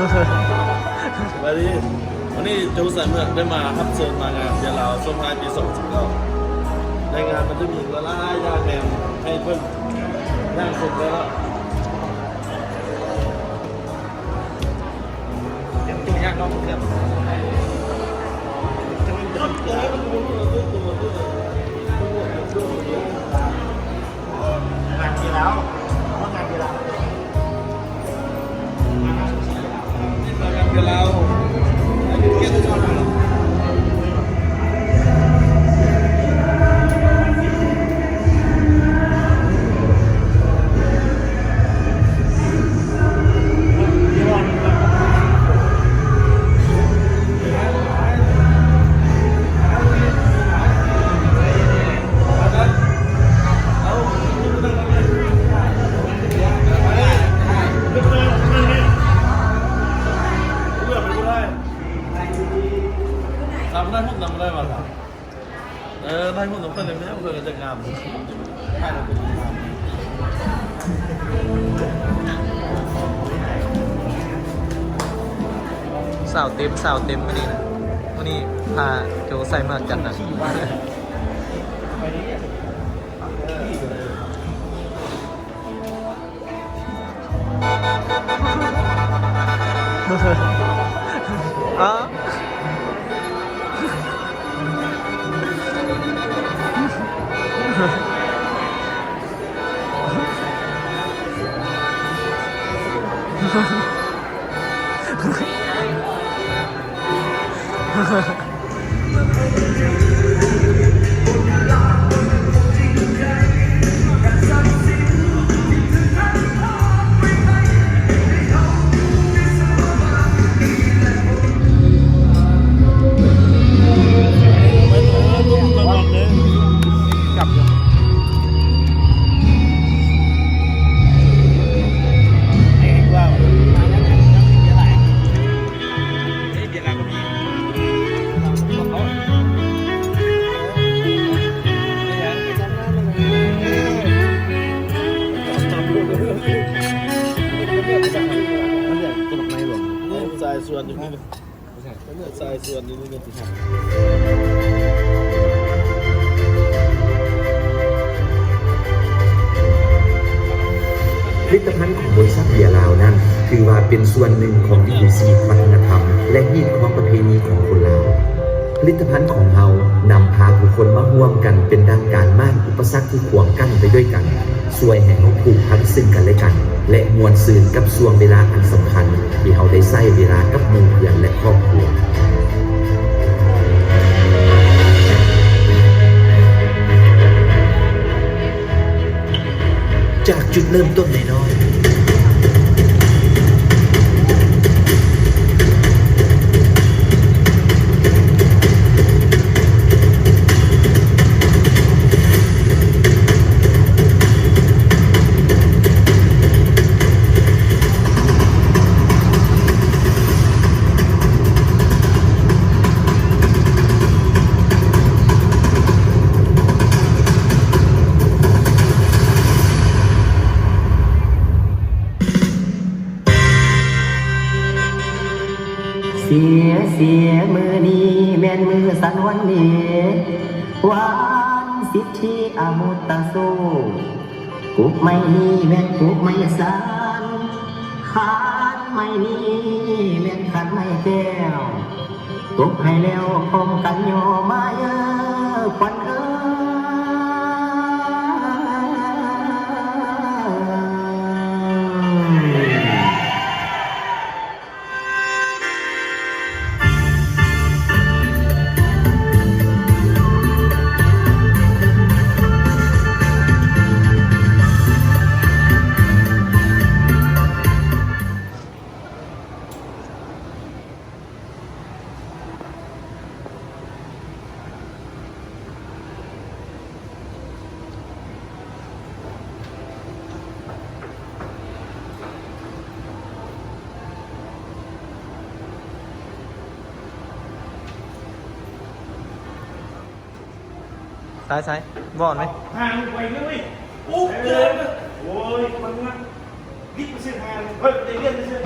ສະບາຍດີ ວັນນີ້ໂຈໄຊເມືອກໄດ້ມາຮັບເຊີນມາງານເບຍລາວສົ່ງທ້າຍປີສອງພັນສິບເກົ້າ ໃນງານມັນຈະມີຫຼາຍໆຢ່າງແດ່ ໃຫ້ເບິ່ງຢ່າງສົມໄດ້ເນາະ. ຕົວຢ່າງເນາະ ເກືອບ ງານທີ່ແລ້ວ ເພາະວ່າງານທີ່ແລ້ວ ງານທີ່ແລ້ວ ສາມໄດ້ ຫົກນຳບໍ່ໄດ້ວ່າຊະ. ເອີ ໄດ້ຫົກນຳເພິ່ນແລ້ວ ເພິ່ນກໍຈະງາມ. ສາວເຕັມ ສາວເຕັມມື້ນີ້ນະ. ມື້ນີ້ພາໂຈໄຊມາຈັດໜັກ. ສາຍສວນຢູ່ນີ້ ສາຍສວນຢູ່ນີ້. ຜະລິດຕະພັນຂອງບໍລິສັດເບຍລາວນັ້ນ ຖືວ່າເປັນສ່ວນໜຶ່ງຂອງວິຖີຊີວິດ, ວັດທະນະທຳ ແລະ ຮີດຄອງປະເພນີຂອງຄົນລາວ. ຜະລິດຕະພັນຂອງເຮົານຳພາຜູ້ຄົນມາຮ່ວມກັນເປັນດັ່ງການມ້າງອຸປະສັກທີ່ຂວາງກັ້ນໄປດ້ວຍກັນ, ຊ່ວຍໃຫ້ເຮົາຜູກພັນເຊິ່ງກັນແລະກັນ ແລະ ມ່ວນຊື່ນກັບຊ່ວງເວລາອັນສຳຄັນທີ່ເຮົາໄດ້ໃຊ້ເວລາກັບໝູ່ເພື່ອນ ແລະ ຄອບຄົວ. ຈາກຈຸດເລີ່ມຕົ້ນນ້ອຍໆ. ເສຍ ເສຍ ມື້ນີ້ແມ່ນມື້ສັນຫວັນເດ ວັນສິດທິອະມຸດຕະໂສ ກົກໄມ້ນີ້ແມ່ນກົກໄມ້ສັນ ຄານໄມ້ນີ້ແມ່ນຄານໄມ້ແກ້ວ ຕົບໃຫ້ແລ້ວພ້ອມກັນຍໍມາເອີ ຂວັນເອີ. ໃສ ໃສ ບ່ອນໄໝ? ຫ່າງໄປເລີຍ ໂອ້ຍ ໂອ້ຍ ມັນນັກ ບິດໄປເຊິ່ງຫ່າງ ເຮີ້ຍ ໄດ້ລຽນໄປເຊິ່ງ